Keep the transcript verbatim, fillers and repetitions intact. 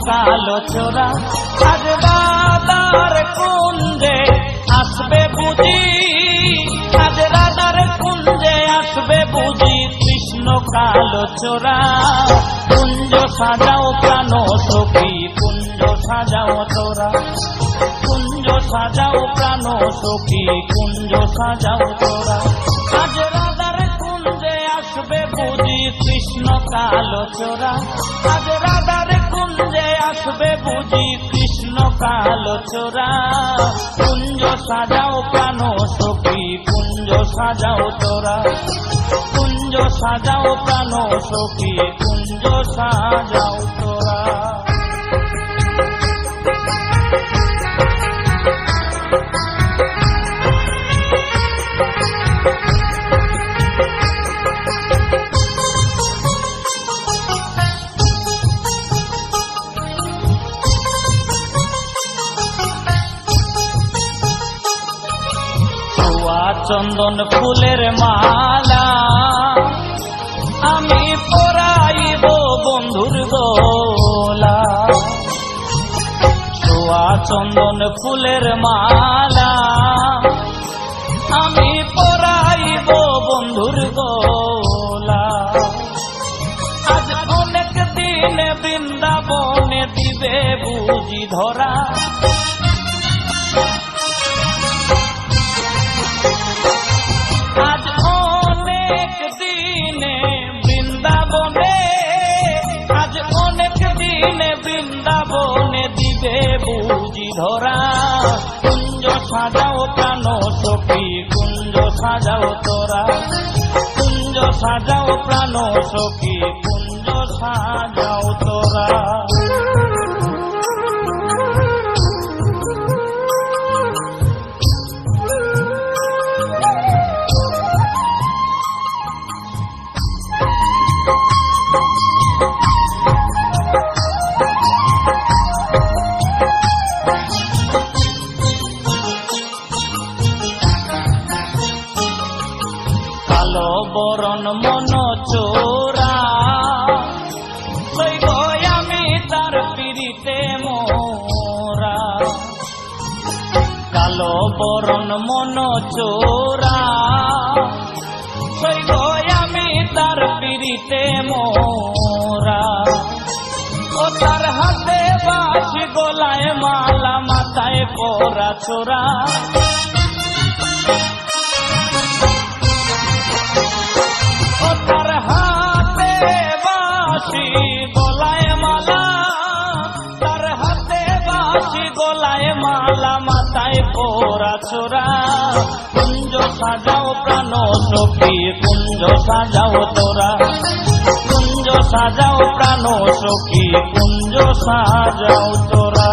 কালো চোরা, আজ রাধার কুঞ্জে আসবে বুঝি, আজ রাধার কুঞ্জে আসবে বুঝি কৃষ্ণ কালো চোরা। কুঞ্জ সাজাও প্রাণ সখী, কুঞ্জ সাজাও তোরা, কুঞ্জ সাজাও প্রাণ সখী, কুঞ্জ সাজাও তোরা। আজ রাধার কুঞ্জে আসবে বুঝি কৃষ্ণ কালো চোরা, আজ রাধার কুঞ্জে আসবে বুঝি কৃষ্ণ কালো চোরা। কুঞ্জ সাজাও প্রাণ সখী, কুঞ্জ সাজাও তোরা, কুঞ্জ সাজাও প্রাণ সখী, কুঞ্জ সাজাও তোরা। ছোয়া চন্দন ফুলের মালা আমি পরাইব বন্ধুর গলা। ছোয়া চন্দন ফুলের মালা আমি পরাইব বন্ধুর গলা। আজ অনেক দিনে বৃন্দাবনে দিবে বুঝি ধরা। আজ অনেক দিনে বৃন্দাবনে, আজ অনেক দিনে বৃন্দাবনে দিবে বুঝি ধরা। কুঞ্জ সাজাও প্রাণ সখী, কুঞ্জ সাজাও তোরা, কুঞ্জ সাজাও প্রাণ সখী, কুঞ্জ সাজাও তোরা। কালো বরণ মন চোরা, সই গো আমি তার পিরিতে মরা। কালো বরণ মন চোরা, সই গো আমি তার পিরিতে মরা। ও তার হাতে বাঁশি, গলায় মালা, মাথায় পরা চোরা। ও তার হাতে বাঁশি, গলায় মালা, তার হাতে বাঁশি, গলায় মালা, মাথায় পরা চোরা। কুঞ্জ সাজাও প্রাণ সখী, কুঞ্জ সাজাও তোরা, কুঞ্জ সাজাও প্রাণ সখী, কুঞ্জ সাজাও তোরা।